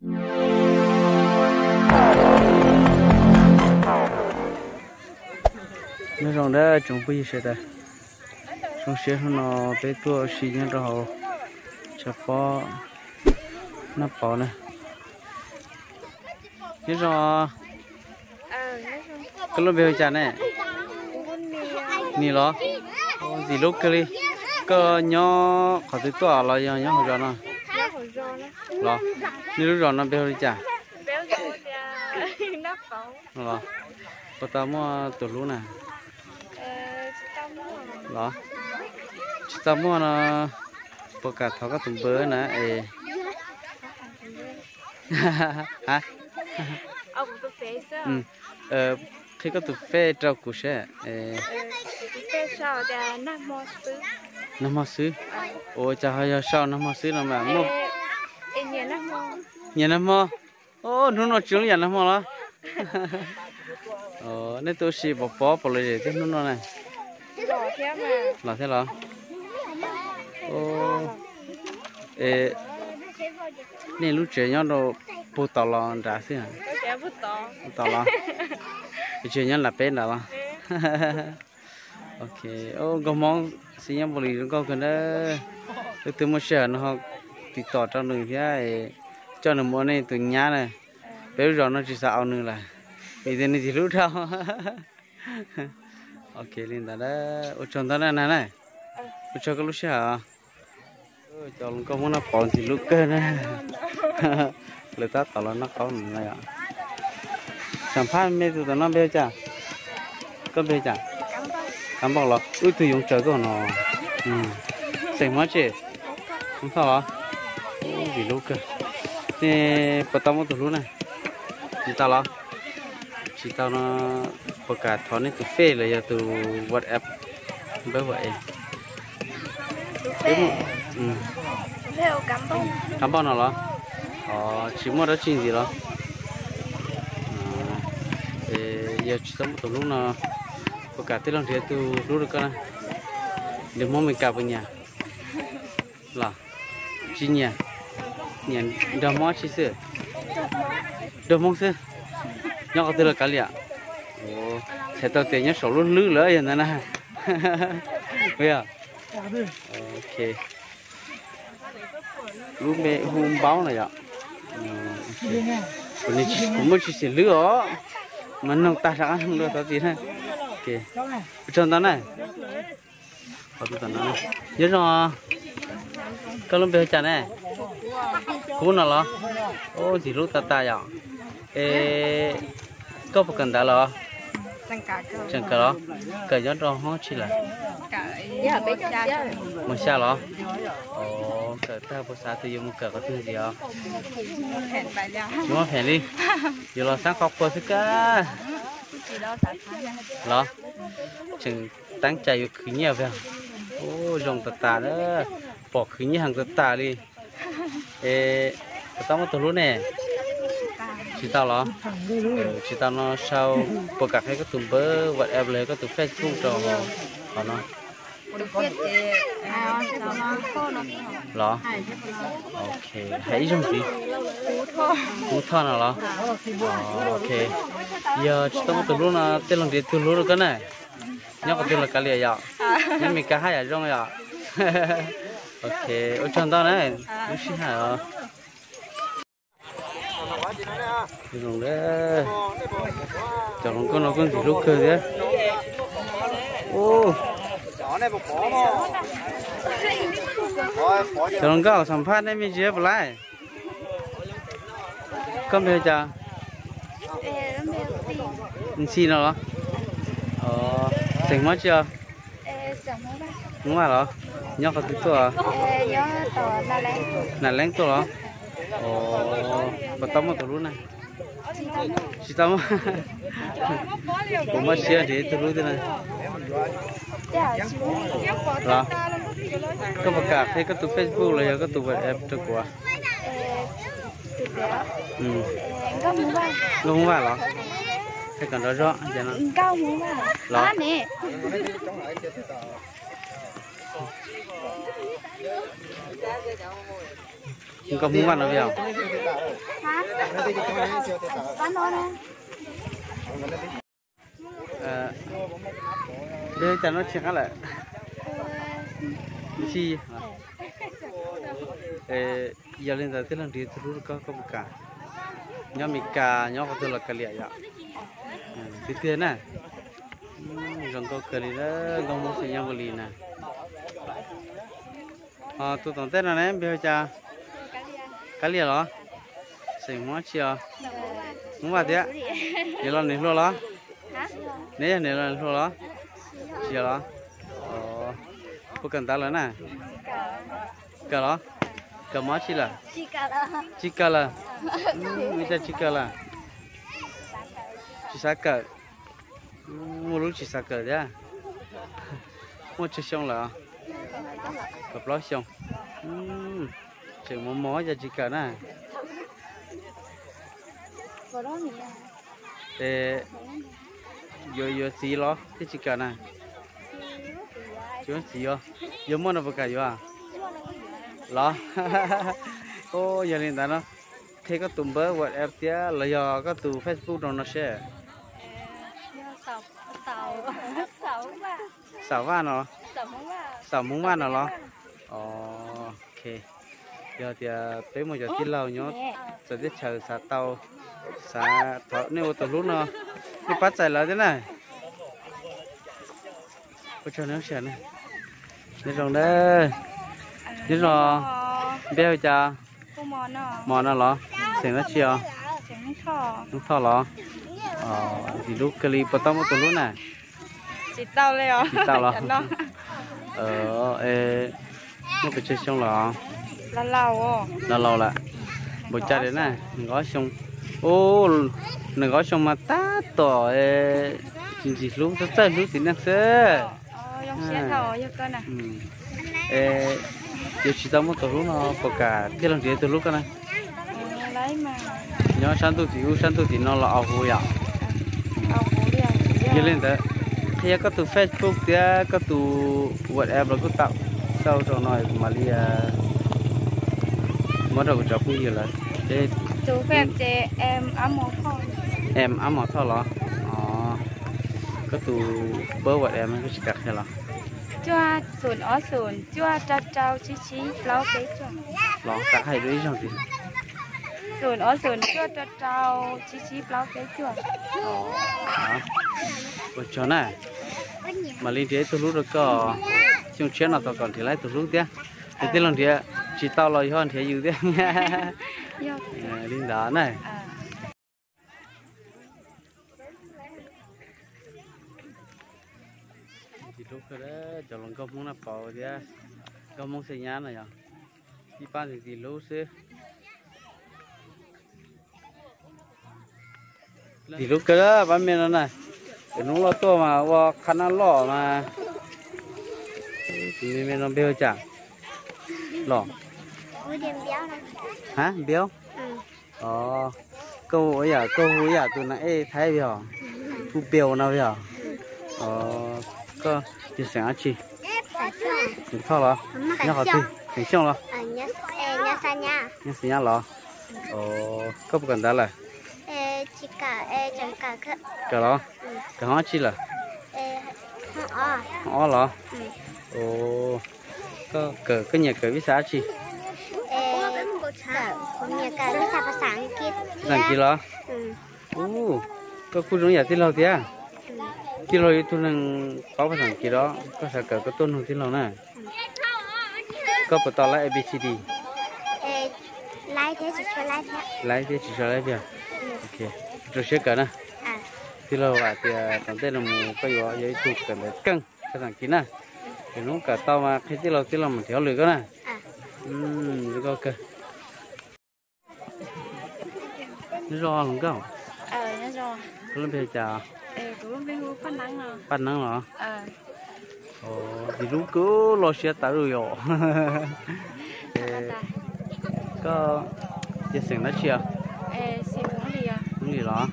Nyob zoo nawb tsoom phooj ywg sawv daws, zoo siab hnub no peb tuaj ua si nyob rau hauv tshav pob Naj Pov na. Nyob zoo, koj lub npe hu cas ne? Nis los? Ntxim hlub kawg li. Koj nyob qhov twg tuaj los yog nyob hauv zos no los? Nej lub zos no npe hu li cas? Los, puas tau muaj tus hlub na? Los, tsis tau muaj no, puas kam thov koj tus npawb na es? Qhia koj tus fej rau kuv seb. Nag hmo xwb. Ua cas ho yog sau nag hmo xwb no mas muaj nyias nag hmo. Hnub no tsis zoo li yam nag hmo los? Nej tuaj ua si pov pob pom lom zem thiab hnub no na. Los thiab los? Nej lub tsev nyob rau puag tom los nrad xwb? Tom los? Tsev nyob nram peb nrad los? Ok, nkauj Hmoob xib nyob npaum li zoo nkauj kawg na. Leej twg muaj sij hawm no ho tiv tom rau nws thiab, coj nws mus ua nej tus nyab na. Peb lub zos no tsis xav au nws lawm, vim tias nws tsis hlub dhau. Ok li ntawd, ua tsaug ntau na na. Ua tsaug koj lub sij hawm. Cov hluas nkauj Hmoob Naj Pov ntxim hlub kawg na. Lawv tab tom los noj qaub no yom. Xam phaj me tus tom no npe hu cas? Koj npe hu cas? Kab Npauj los? Wb tug yoov tsaws koj no. Xeem Hmoob tsi? Hmoob Thoj los? Ntxim hlub kawg. Nej puas tau muaj tus hlub na? Tsis tau los? Tsis tau no, puas kam thov nej tus fej los yog tus WhatsApp npawb es? Kab Npauj no los? Tsis muaj dab tsi ntxiv los? Yog tsis tau muaj tus hlub no, puas kam tij laug nrhiav tus hlub rau koj na? Nrog Hmoob Mes Kas puas nyiam? Los tsis nyiam? Nyiam nrog Hmoob tsi xwb? Nrog Hmoob xwb. Nyob qhov twg los kav liam. Txhais tau tias nyob saum lub hlwb lawm yog ntawd na. Yog. Ok. Lub npe hu Npaub no yom. Kuv muaj tsis xim hlwb os, mas noog tag rov qab noog dua tod txiv na. Ua tsaug ntau na. Nyob zoo, koj lub npe hu cas ne? Kub no los? Ub, ntxim hlub tas tas yom. Es koj puas kawm ntawv los? Tseem kawm los? Kawm nyob rau hoob tsi lawm? Mos xya los? Kawm tag puas xav tias yuav mus kawm qhov twg ntxiv os? Tsis muaj phem li, yuav los xab qhov quas xwb kab. Los? Tseem teeb cai yuav khwv nyiaj pag. Ub, zoo tas tas na, pom khwv nyiaj heev tas tas li. Es puas tau muaj tus hlub ne? Tsis tau los? Tsis tau no sau, puas kam qhia koj tus npawb WhatsApp los yog koj tus Facebook rau hauv no? Los? Ok, hais ib zaug ntxiv. Kub Thoj no los? Ok, yog tsis tau muaj tus hlub no tej laug nrhiav tus hlub rau koj na. Nyob qhov twg los kav liam yom? Nyob Mes Kas haj yam zoo yom? Ok, ua tsaug ntau na, lub sij hawm os. Cov hluas nkauj no kuj ntxim hlub kawg thiab. Cov hluas nkauj xam phaj nej me ntsis puas laij? Koj npe hu cas? Ntxhi no los? Xeem Hmoob tsi os? Hmoob Vaj los? Nyob qhov twg tuaj? Nam Leeb tuaj los? Puas tau muaj tus hlub na? Tsis tau muaj. Kuv muab siab nrhiav ib tug hlub thiab na. Los, koj puas kam qhia koj tus Facebook los yog koj tus WhatsApp rau kuv? Nkauj Hmoob Vaj los? Qhia kom nrov zog. Los, Nkauj Hmoob Vaj no peb os? Peb cas no tsis qab lawm. Tsis, yog li ntawd tij laug nrhiav tus hlub rau koj, koj puas kam? Nyob Mes Kas nyob qhov twg los kav liam yom. Tiag tiag na. Zoo nkauj kawg li, nkauj Hmoob xeem Nyab Ua Lis na. Ho tus tom ntej no ne npe hu cas? Kab Lias los? Xeem Hmoob tsi os? Hmoob Vaj thiab. Nws los nws hluas los? Neb yog nws los nws hluas los? Tsis yog los? Puas kawm ntawv lawm na? Kawm los? Kawm mov tsi lawm? Tsis kawm lawm. Ua cas tsis kawm lawm? Tsis xav kawm. Muaj lub tsis xav kawm thiab. Muaj tsawg xyoo lawm? Kaum plaub xyoo. Tseem mos mos cas tsis kawm na. Es yuav yuav txiv los thiaj tsis kawm na? Tsis muaj txiv yuav, yog muaj no puas kam yuav los? Yog li ntawd no, qhia koj tus npawb WhatsApp thiab los yog koj tus Facebook rau no seb. Xaum Vaj no, Xaum Hmoob Vaj no los? Ok, yog tias peb muaj cov tij laug nyob txawv teb chaws xav tau, xav thov nej ua tus hlub no, nej pab txais lawv thiab na. Ua tsaug nej lub sij hawm na. Nyob zoo na. Nyob zoo, npe hu cas? Mos no los? Xeem dab tsi os? Hmoob Thoj los? Ntxim hlub kawg li, puas tau muaj tus hlub na? Tsis tau los? Muaj pes tsawg xyoo los? Laus laus lawm. Npaum cas li na? Nees nkaum ob xyoo. Nees nkaum ob xyoo mas tab tom ntxim hlub, txawj hlub txiv neej xwb. Yuav tsis tau muaj tus hlub no puas kam tij laug nrhiav tus hlub koj na? Nyob sab ntuj tim ub sab ntuj tim no los au hu yom. Yog li ntawd, qhia koj tus Facebook thiab koj tus WhatsApp los kuj tau, tau rau no kuv mam li muab rau kuv cov phooj ywg lawm. Em Ab Mos Thoj los? Koj tus npawb WhatsApp koj tsis kam qhia los? Cuaj xoom ob xoom cuaj rau rau tsib tsib plaub peb cuaj. Los kam hais dua ib zaug tias. Xoom ob xoom cuaj rau rau tsib tsib plaub peb cuaj. Ua tsaug na. Mam li nrhiav ib tug hlub rau koj. Xyoo tshiab no tau kom nrhiav tau ib tug hlub thiab. Ces tij laug nrhiav tsis tau los yog nrhiav yus thiab. Li ntawd na. Ntxim hlub kawg, cov hluas nkauj Hmoob Naj Pauv thiab nkauj Hmoob xeem Nyab no yog ib pab ntxim hlub xwb. Ntxim hlub kawg pab me no na. Hnub loj tuaj mas ua qhab nab loj mas. Tus me me no npe hu cas los? Ha, Npiaub. Koj hu ib yam, koj hu ib yam tus neeg ej Thaib yog, hu Npiaub no yog. Koj yog xeem dab tsi? Xeem Thoj los? Nyob qhov twg? Xeem Xyooj los? Nyob Xeem Nyab los? Koj puas kawm ntawv lawm? Kawm los? Kawm hoob dab tsi lawm? Hoob ob los? Koj kawm, koj nyiam kawm vib xav dab tsi? Phas xas Kiv los? Koj kuj zoo yam tij laug thiab. Tij laug yog ib tug neeg paub phas xas Kiv los, koj xav kawm koj tuaj nug tij laug na. Koj puas tau laib A B C D? Laib thiab tsis tshua laib thiab. Rau siab kawm na. Tij laug vam tias tom ntej no mus koj yuav yog ib tug kawm ntawv keej phas xas Kiv na. Ces hnub kawm tau mas qhia tij laug, tij laug mam nrhiav hauj lwm koj na. Zoo nkauj kawg. Nyob zoo hluas nkauj. Koj lub npe hu cas? Paj Neeb los? Ntxim hlub kawg, loj siab tawv yom. Koj yog xeem dab tsi os? Hmoob Lis los?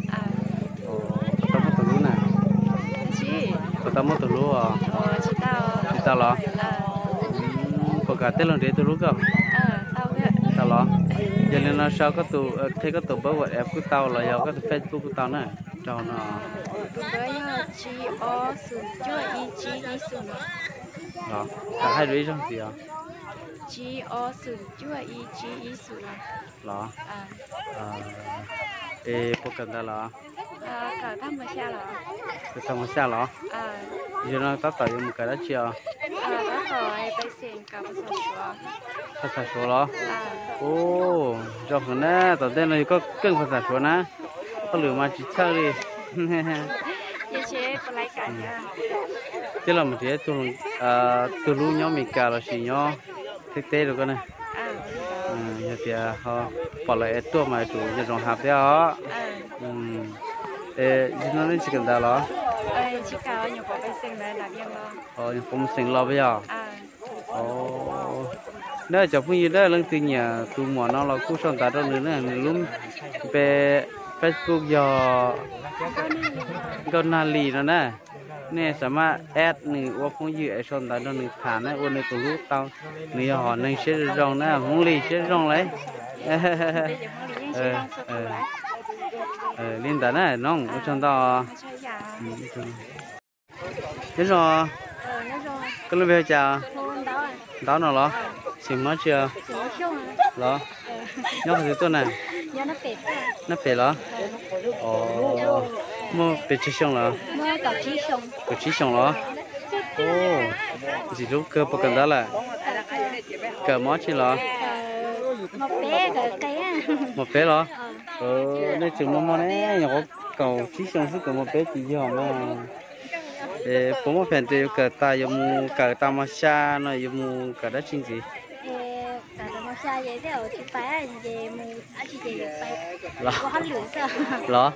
Puas tau muaj tus hlub na? Puas tau muaj tus hlub os? Tsis tau los? Puas kam tij laug nrhiav tus hlub koj? Tau los? Yog li no sau koj tus, qhia koj tus npawb WhatsApp kuj tau los yog koj tus Facebook kuj tau na, rau no. Tus npawb yog tsib ob xoom cuaj ib tsib ib xoom no. Los, rov qab hais dua ib zaug ntxiv os. Tsib ob xoom cuaj ib tsib ib xoom no. Los, es puas kawm ntawv los? Kawm tag mos xya los? Yog no tab tom yuav mus kawm dab tsi os? Phaj xas Suav los? Ub, zoo heev na, tom ntej no yog koj keej phaj xas Suav na, hauj lwm mas tsis txhawj li. Tij laug Mas Tiav, tus hlub nyob Amelikas lossis nyob Thaib teb rau koj na? Yog tias ho pom lawv es tuaj mas yuav tsum nco ntsoov hav thiab os. Yog no nej tsis kawm ntawv los? Nyuam qhuav mus xeem los puas yog? Neb cov phooj ywg, leej twg nyiam tus muam no los kuj sau ntawv rau nws na, nws lub npe Facebook yog Nkauj Nag Lis no na. Nej xav mas add nws ua phooj ywg es sau ntawv nrog nws tham na, ua nws tus hlub tau. Nws yog hom neeg siab zoo na, Hmoob Lis siab zoo lauj. Li ntawd na, noog ua tsaug ntau. Nyob zoo, koj lub npe hu cas? Ntaub no los? Xeem Hmoob tsi los? Nyob qhov twg tuaj na? Nab Pem los? Muaj pes tsawg xyoo los? Kaum tsib xyoo los? Ntxim hlub kawg, puas kawm ntawv lawm? Kawm mos tsi los? Mos peb los? Nej tseem muaj muaj ne, nyuam qhuav kaum tsib xyoo xwb kawm mos peb tsis yog mas. Puas muaj pheem tias yuav kawm tas, yuav mus kawm tas mos xya no yuav mus kawm dab tsi ntxiv? Los?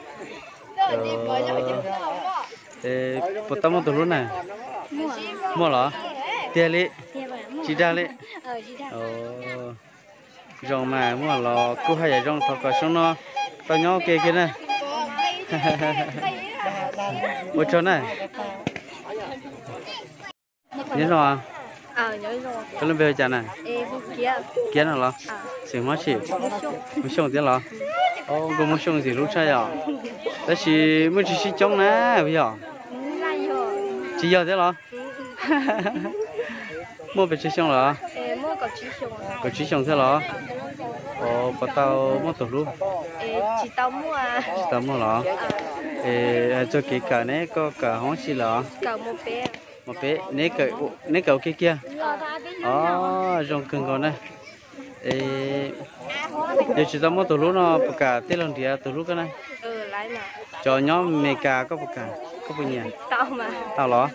Puas tau muaj tus hlub na? Muaj los? Tiag li? Tsis dag li? Zoo mas, muaj los kuj haj yam zoo, thov kom xyoo no tau nyob ua ke kiag na. Ua tsaug na. Nyob zoo. Koj lub npe hu cas na? Kiab no los? Xeem Hmoob tsi? Hmoob Xyooj thiab los? Nkauj Hmoob Xyooj ntxim hlub tshaj yom. Tab sis muaj tsis sib coob na puas yog? Tsis yog thiab los? Muaj pes tsawg xyoo los? Kaum tsib xyoo thiab los? Puas tau muaj tus hlub? Tsis tau muaj los? Es txog kev kawm ne, koj kawm hoob tsi lawm? Mos peb, neb kawm ua ke kiag? Os, zoo kawg nkaus na. Yog tsis tau muaj tus hlub no puas kam tij laug nrhiav tus hlub koj na? Cov nyob Amelikas koj puas kam, koj puas nyiam? Tau los?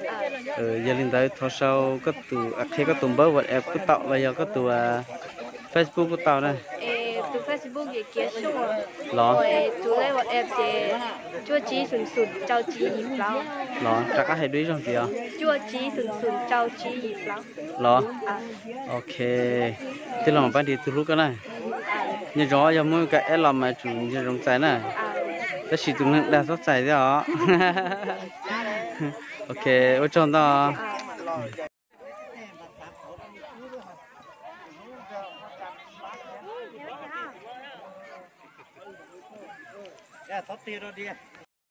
Yog li ntawd thov sau koj tus, qhia koj tus npawb WhatsApp kuj tau los yog koj tus Facebook kuj tau na. Los? Los, rov qab hais dua ib zaug ntxiv os. Los? Ok. Tij laug mam pab nrhiav tus hlub koj na. Nco ntsoov yog muaj ib kab app los mas tsum nco ntsoov txais na. Tab sis tus neeg dag txhob txais thiab os. Ok, ua tsaug ntau. Thov tig rau diam.